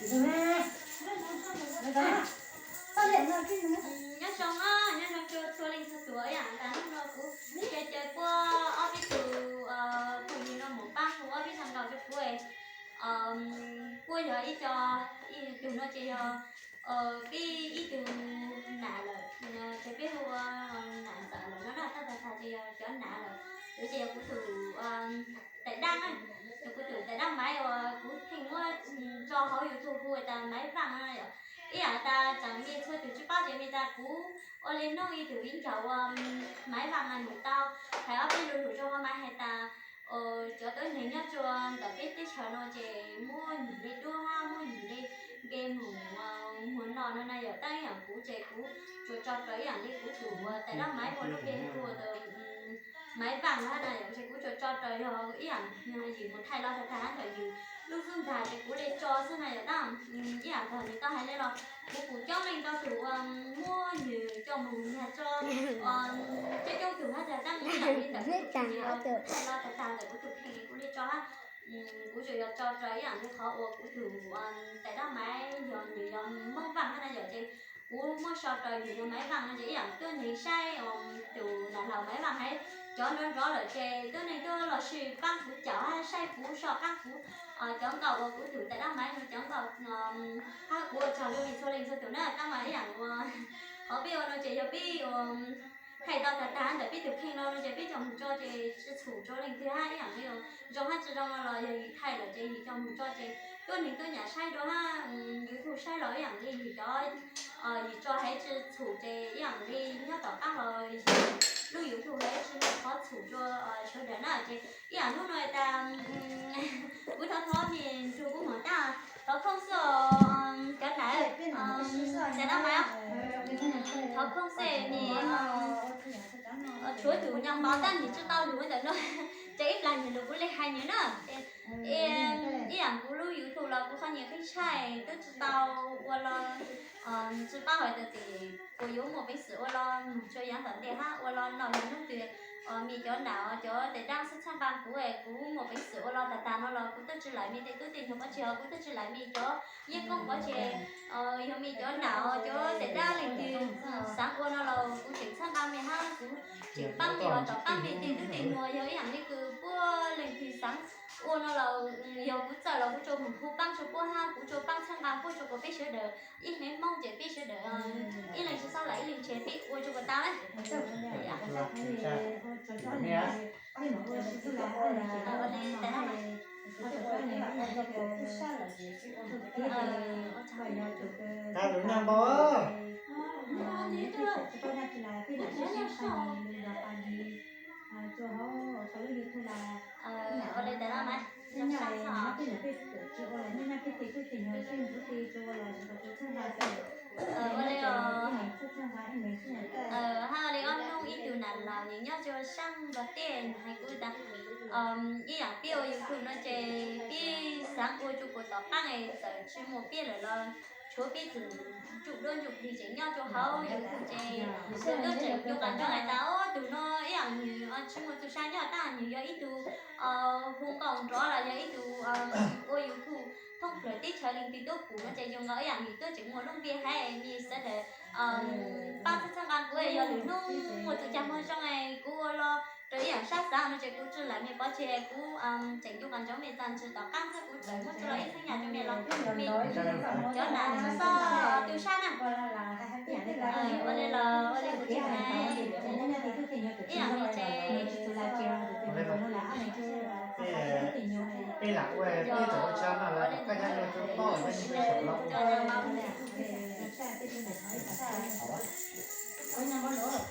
Nyob zoo, nyob zoo txhua leej txhua tus, ib yam tas hnub no kuv caw caw kuv ob peb tus phooj ywg no mus pab hu ob peb zaj nkauj rau kuv. Kuj yog ib co, ib tug no ces yog peb ib tug nam lawm, ces peb hu ua nam ntxawm lawm no na, tab tag tag ces yog cov nam lawm. Yuav ces yog kuv tus tais dab na, yog kuv tus tais dab Maiv uas kuv pheej muab tso hauv YouTube hu tas Maiv Vaj no yom. Ib yam tas tseem me txhua tus tsis paub ces me tas kuv ua li nug ib tug viv ncaus ua Maiv Vaj no nws tau hais ob peb lo lus rau hauv Maiv hais tas cov tuab neeg nyob rua ntawm peb teb chaws no ces muaj nws li duab hab muaj nws li npe mus muag no no na yom. Tab ib yam kuv ces kuv tsuas tso raws ib yam li kuv tus tais dab Maiv ua lub npe hu ua Maiv Vaj no hab na yom, ces kuv tsuas tso raws yog ib yam yus mus thaij los tag tag hab ntawm yus lub xub ntiag ces kuv li tso xwb na yom. Tab ib yam tag nws tau hais li los kuv kuj coob leej ntau tus ua muab nws coj mus nyiag tso, coob coob tus hab tag tab ib yam li ntawm kuv tus thaij los tag tag ntawm kuv tus kheej kuv li tso hab. Kuv tsuas yog tso raws ib yam li qhov uas kuv tus tais dab Maiv yog nws yog Moob Vaj hab na yom, ces kuv muab so raws nws yog Maiv Vaj no ces ib yam tuab neeg saib tus nam laug Maiv Vaj hais cov nrov nrov lawm ces tuab neeg tuaj los sis paab kuv caum hab saib kuv so paab kuv cov nkauj uas kuv tus tais dab Maiv no cov nkauj hab kuv ua tsaug rua nej txhua leej txhua tus na. Tab mas ib yam uas qhov peb ua no ces yog peb ua thaij tau tag tag ntawm peb tus kheej no no ces peb coj mus tso ces tsis txhum rua leej twg hab ib yam li zoo hab tsis zoo no los yog yus thaij lawm ces yus coj mus tso ces tuab neeg tuaj nyam saib dua hab YouTube saib los ib yam li yus cov yus tso hab tsis txhum ces ib yam li nyob tom qab los lub YouTube hab tsis muaj qhov txhum rua sawv daws na. Ces ib yam hnub no tas kuv thov thov nej nrug kuv moog tag thov khooj xwb os cov nam, tais dab Maiv, thov khooj xwb nej tshuav tus nyob npaum tab nim tsis tau lug ntawm no ces ib plag nyiag lug kuv li hais nyiag na. Ib yam kuv lub YouTube los kuv qhov nyiag qhib tshaij twb tsis tau ua los tsis paub hais tias puas yuav muaj peev xwm ua los mus tsuas yav tom ntej hab ua los no yog hnub twg me cov nam cov tais dab xab txhab nqaa kuv, kuv muaj peev xwm ua los tag tag no los kuv twb tsis laim me tej tub tej nyuag pov tseg, kuv twb tsis laim me cov yeeb koob pov tseg. Yog me cov nam cov tais dab leej twg xaav ua no los kuv tseem txhab nqaa me hab kuv tseem paab me los tom qab me tej tub tej nyuag. Yog ib yam li kws puab leej twg xaav ua no los yog kuv txawj los kuv tsuas mus hu paab rua puab hab kuv tsuas paab txhab nqaa puab rua kuas peb sawv daws ib hmoob ces peb sawv daws ib leeg tsis xaav lam ib leeg tseg peb ua rua kuas tas na. Ua tsaug. Ua li ntawd na mas, ua li os. Hab ua li ob hnub ib tug nam laus nws nyob rua saab Nplog teb nws hais kuv tas, ib yam peb ua YouTube no ces peb xaav ua rua kuas tom qaab txawm tsis muaj peb lawm los tshuav peb tug ntsuj duab ntsuj plig tseem nyob rua hauv YouTube ces tus duab tseem ncu qas ntsoov hais tas, o, tug no ib yam nws tsis muaj txuj sa nyob tab nws yog ib tug hu nkauj nrov los yog ib tug ua YouTube thoob plawg teb chaws leej twg tuaj pum no ces zoo nkaus ib yam nws tuaj tseem muaj lub npe hab nej sawv daws paab txhab txhab nqaa kuv, yog lwm hnub muaj txuj cag muag zoo kuv ua los rau ib yam sab xaav no ces kuv tsi laim mej pov tseg, kuv tseem ncu qas ntsoov mej txaj ntsig tom qaab xwb, kuv txawm muab txuj lug ib txheeb nyaj rua mej los mej cov nam txhob tu sab na. Ua li los ua li kuv tsis hais ib yam li ces peb lam ua peb txawm ua tshaj no los koj nyob rau tub paub ua nyob rau saum los.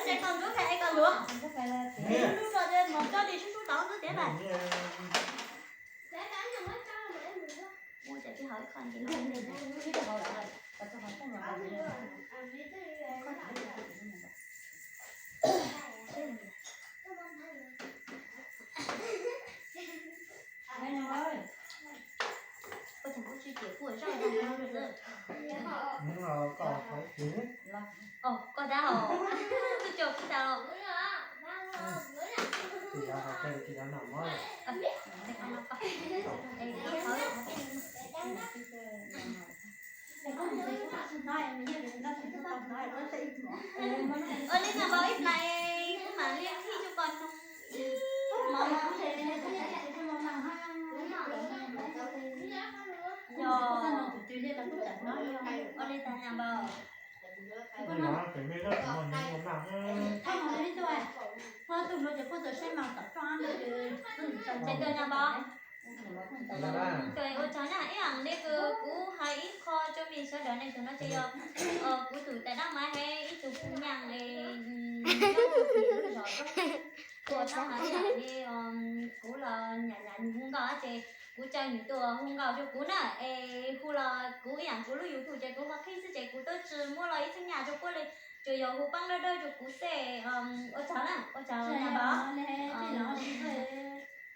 Koj ntub kha es koj luav. Lub lub rau mov coj li sub sub tod xwb tiag mas. Ua cas tsis haus ib qho ntsis. Ua cas kuv tsis tias kuj zaj no xwb. Koj tab hos, twb tso kuv tas los. Ua li no npau ib plag kuv mam li qhib rau koj nug ib hmos. Yog ua li tag nyam npau. Ces tus nyam npau, ua tsaug na, ib yam li kuv hais ib qho rau mej sawv daws ne, tus no ces yog kuv tus tais dab maiv hab ib tug phooj ywg es, ua tsaug na, ib yam li kuv los nyam nyam nws hu nkauj ces kuv caw nws tuaj hu nkauj rau kuv na, es hu los kuv ib yam kuv lub YouTube ces kuv ho qhib xwb ces kuv twb tsis muab los ib txhiab nyaj rau puab li, tsuas yog hu paab dawb dawb rau kuv xwb. Ua tsaug na, ua tsaug nyam npau.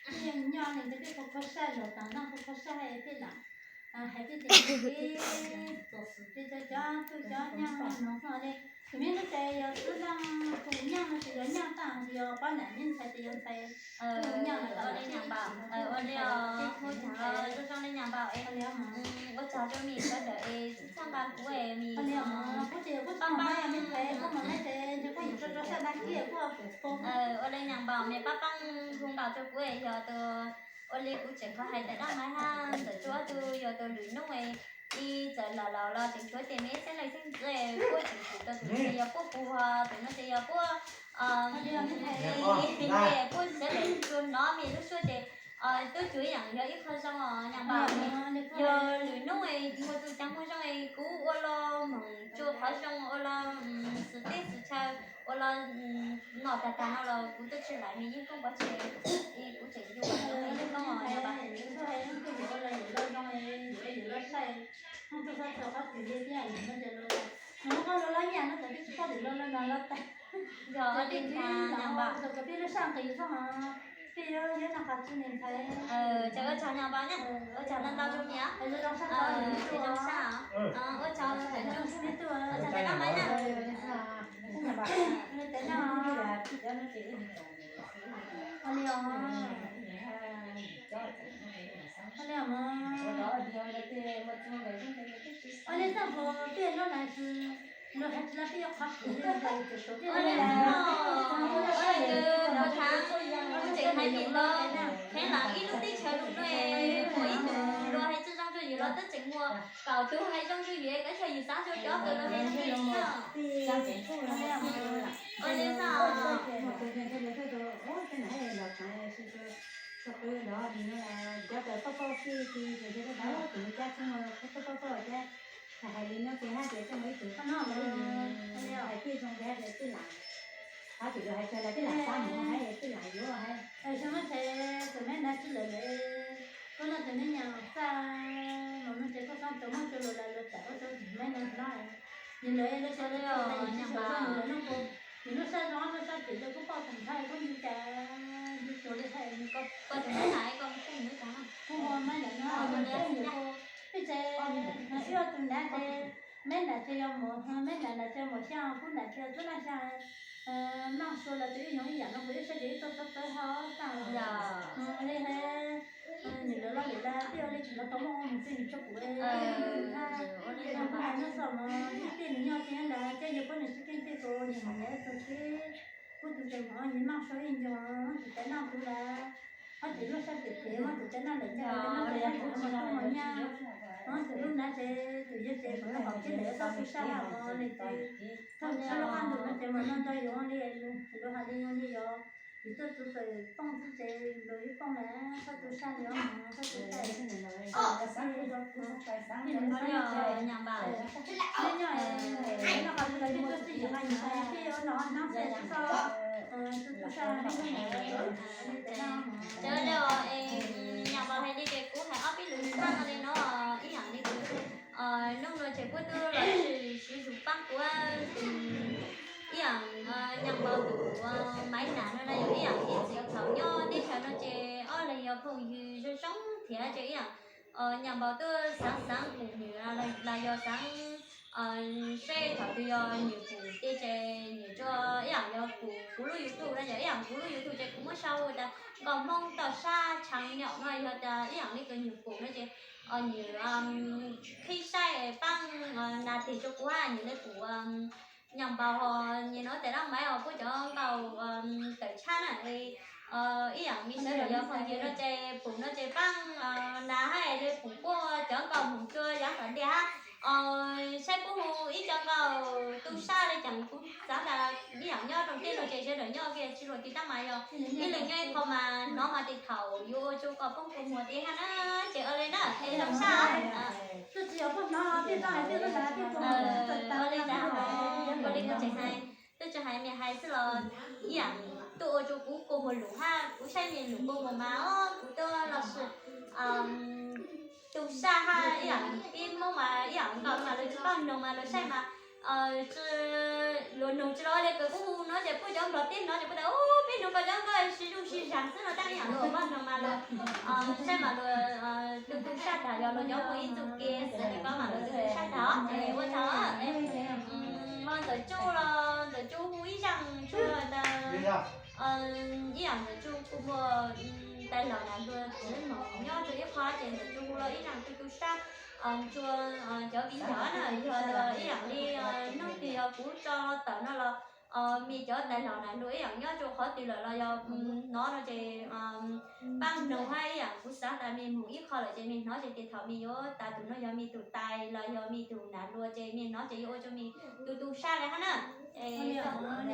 Peb yeej nyob li ntawd peb kuj kho siab zog tas noj kuj kho siab peb lam hais peb tias peb txom xwm peb cov tub cov nyab no li. Tus me ntawd ces yog tub leej tus nyab no ces yog nyab tag, yog pab nam me ntxhais ces yog ntxhais. Ua li nyam npau, ua li os, ua tsaug zoo zoo li nyam npau es, ua tsaug rau mej sawv daws es txhawb nqa kuv es mej pab pab, ua li nyam npau mej pab pab hu nkaus rau kuv es yog tus, ua li kuv tseem qhov hais tais dab maiv hab ntawm tsuas tug yog tus lwm nub es, ib txawm laus laus los tseem tshuav tes me xeeb leej xeeb ntxwv puab tseem tsum tau tus no ces yog puab puag, tus no ces yog puab, puab sawv daws tsuas hnov mej lub suab ces twb tsuas ib yam yog ib qho zoo os nyam npau. Yog lwm nub es muaj tug cav muaj zoo es kuv ua los moog tsua qhov zoo ua los xwm teb xwm chaw ua los noj tag tag no los kuv twb tsis lam mej yeeb koob pov tseg es kuv tseem yuav mej yeeb koob os nyam npau. Yog li ntag nyam npau. Ces ua tsaug nyam npau na, ua tsaug ntau ntau rau mej os. Zoo sab, ua tsaug, ua tsaug tais dab maiv na. Ua li txoj npua peb lub na, luag hais tsis los peb yuav qhov twg li. Ua li no, kuv tseem hais mej los, kheev lam ib lub teb chaws lug nuav, muaj ib tug luag hais tsis zoo rua yus los twb tseem muaj kaum tug hais zoo rua yus, kav tsij yus xav rua cov kws luag hais zoo rua yus na. Ua li xwb. Hais li no ces hab tias txoj ib tug hais tij zoo ces hab tias tij lam, hab tias luag hais tag lawm tij lam xav mus hab tias tij lam yuav hab. Xyoo no ces tus meb nav tsi lawm lawm, koj noj tus meb nyam txaj los no ces koj xob tus muab rua luag lawv luag tawm ua rua tus meb nav no. Yus lawv lawv xyov lawv tsis tau tas yus tsis tshua zoo yus lawv noj puas, yus lub sab zoo lub sab phem rua koj poj tus ntxhais koj ntsis cas ntsis tsuas li hais koj tus meb nav koj kuj mus ib tag no kuj ua meb nav no. Peb tsev ib ua tus nav ces meb nav ces yog mus, meb nav nav ces mus xyaa, kub nav ces yog tub naj xyaa. Noj sua los tus ib yoog ib yam no kuv ib sab ces ib txoj txawv txawv ho tag li hab. Nws lawv los lwm lawv peb ua li tsis lawv tau muaj ua mus twg nws tso kuv. Kuv hais noj xom mos ib tij nws nyob tiag lawm ces yog puab nws tsis keej tej tus nws mus nyav tug tib, kuv tus tseem hov nws noj sua ib ncug, tus caiv noj kuv lawm. Ob tug lub sab phem phem, ob tug caiv noj lawm ces ob tug lub nav ces tus yawg ces mus noj hom kiab lawm txhob tu sab hab mos li ces txhob tu sab lub qab ntuj no ces mus noj nrog yus li, lawv hais li yog li yog yus tuaj txug txawm poob xwb ces luag yeej poob lawm, txhob tu sab li os mos, txhob tu sab. Nyam npau, nyob qhov twg los peb tuaj txij yus qhov yus xav, peb ua no hnab Cov nyam npaum hais li ces kuv hais ob peb lus tshaj no li no, ib yam li kuv hnub no ces kuv twb los sim siv zog pab kuv tus, ib yam nyam npaum tus Maiv Nas no na, yog ib yam li txiv thaum nyob teb chaws no ces ob leeg yog phooj ywg zoo zoo thiab ces ib yam nyam npaum tuaj xaav xaav pum nwg los yog xaav seb thaum twg yog nwg pum tej ces nwg tsuas ib yam yog pum kuv lub YouTube no, yog ib yam kuv lub YouTube ces kuv muab sau tas Nkauj Hmoob Toj Sab Tshaav Nyaum no, yog tas ib yam li kws nwg pum no ces nwg qhib saib paab nas tig rua kuv hab nwg le pum nyam npaum hos nyam no tes dab maiv hos puab cov nkauj tawm tshab na. Ib yam me sawv daws yog phooj ywg no ces pum no ces paab nas hab le pum puab cov nkauj moog cua yaav tom ntej hab saib puab hu ib co nkauj tu sab le caag kuv xaav tas ib yam nyob rua teb no ces sawv daws nyob kiag tsi luag tig tab mas yog ib leeg nyob ib qho mas hnov mas tes thaum yuav ua rua koj poob kua muag tes hab na. Ces ua le na es zoo sab. Twb tsi yog koj hnov tej tog hais tej koj ua le cas, ua le koj tseem hais, twb tsi hais mej hais xwb los ib yam tuaj ua rua kuv kua muag lug hab kuv saib mej lug kua muag mas kuv tuaj los sis tu sab hab ib yam peb Moob mas ib yam nkaus mas luag tsi paub noog mas luag saib mas tsi, luag noog tsi los le kws kuv hu no ces puab cov Nplog teb no ces puab tas peb noog koj cov nkauj sib zoo sib zag xwb no tab ib yam luag paub noog mas luag saib mas luag tu tu sab tas yog luag cov muaj ib txuj kev xwb le koj mas luag tu tu sab tas os. Ces ua tsaug os. Ntawm Tsuj los Ntawm Tsuj hu ib zaaj tsuag tas ib yam Ntawm Tsuj kuj muaj tais laug nas hluas txiv moog nyob rua ib qho ces Ntawm Tsuj hu los ib zaaj tu tu sab rua cov viv ncaus na, yog ib yam li hnub twg yog kuv tso tawm no los mej cov tais laug nas hluas ib yam nyob rua qhov twg lawm los yog hnov no ces paab noog hab ib yam kuv xaav tas mej moog ib qho lawm ces mej hnov ces tes thaum mej yuav tas tus no yog mej tus tais los yog mej tus nas hluas ces mej hnov ces yuav ua rua mej tu tu sab le hab na. Tais dab maiv,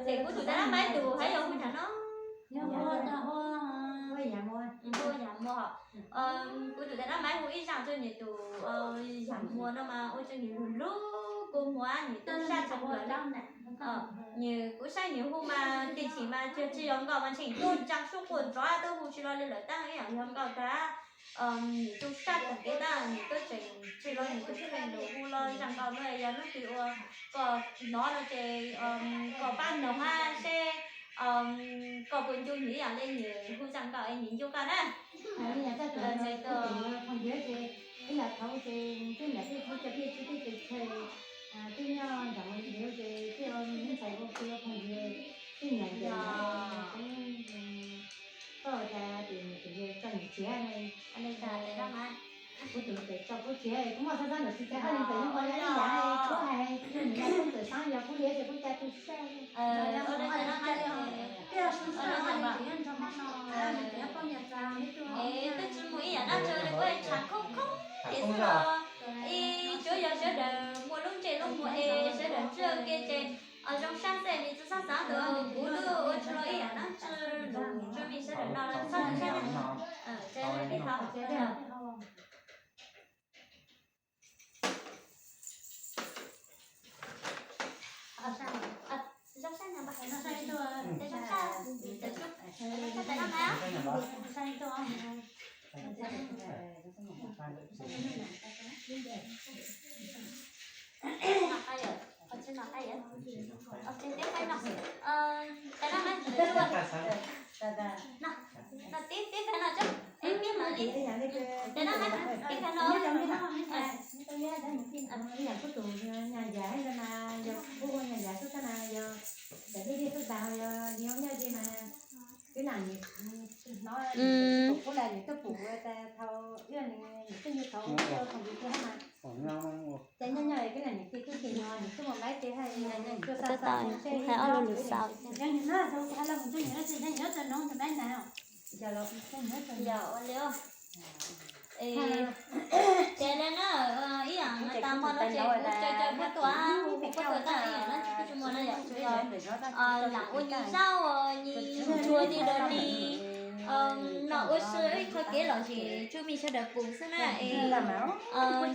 tes kuv tus tais dab maiv tus hais yog hu cas no? Hu Yam Muas. Kuv tus tais dab maiv hu ib zaaj rua nwg tus Yam Muas no mas ua rua nwg lug lug kua muag, nwg tu sab tshaj plaws le. Nwg kuv saib nwg hu mas tij chim mas tsi yog nkaus mas tseem tuaj ntsaa sub quaj nrov tuaj hu tsi los li lawm tab ib yam yog nkaus tas nwg tu sab tag kev tab nwg tuaj tseem tsi los nwg tus kheej lug hu los zaaj nkaus no. Yog hnub twg ua koj hnov no ces koj paab noog hab seb koj puas ncu nwg ib yam le nwg hu zaaj nkaus es nwg ncu koj na. Ib yam thaum ub ces twb niam tej tub cov pej txwv tej ces chaw twb nyob nram ua ntawd ces tej ua me ntxhais ua phooj ywg tej niam ces koj ua cas tes tso nws txiav ne. Kuv tus tes tso kuv txiav kuv muaj xab xab ntawm tsis txiav koj li ntawm yog ua ib yam kuv hais yog nws yog koj txawm xaab yog kuv li ces kuv ca tu sab. Twb tsi muaj ib yam dab tsi li kuv tshav khoob khoob tes xwb los ib tsuav yog sawv daws muaj lub ntsej lub muag es sawv daws ntswj ke ces zoo sab xwb, mej tsi xav xav tus kuv twb ua tsi los ib yam dab tsi lug tsua mej sawv daws no txhob tu sab na. Peb tau Ib yam kuv tus nyab yas na, yog kuv ua nyab yas xwb tab na, yog ntawm dej dej xwb tas, yog li nyab dej mas, twb nam nim hnov kuv las nim tuaj pum ua tas thaum ib yog nim twb yug thaum ua khoom ywg tiag na. Ces nyob nyob twb nam nim tig twb tig no nim twb mus maib tes hais, yog nim tuaj xa xa tes hais ob lub lus xaus. Yog nim no kuv hais los mus ntsuj nim no ces yog nim yuav txog noog tus maib na. Yog ua li ces le na, ib yam tas hmo no ces kuv caw caw puab tua, puab tua tag ib yam no tsis muaj no yom, tsuas yog lam ua nyias zaub nyias ntsuag li los li. Ua si ib qho kev lom zem tsua mej sawv daws pum xwb na es,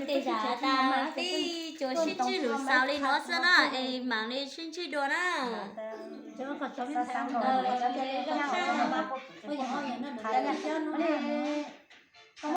tej zam tas peb tsuas sib ntsib lus xaus li no xwb na es mam li sib ntsib dua na. Zoo siab.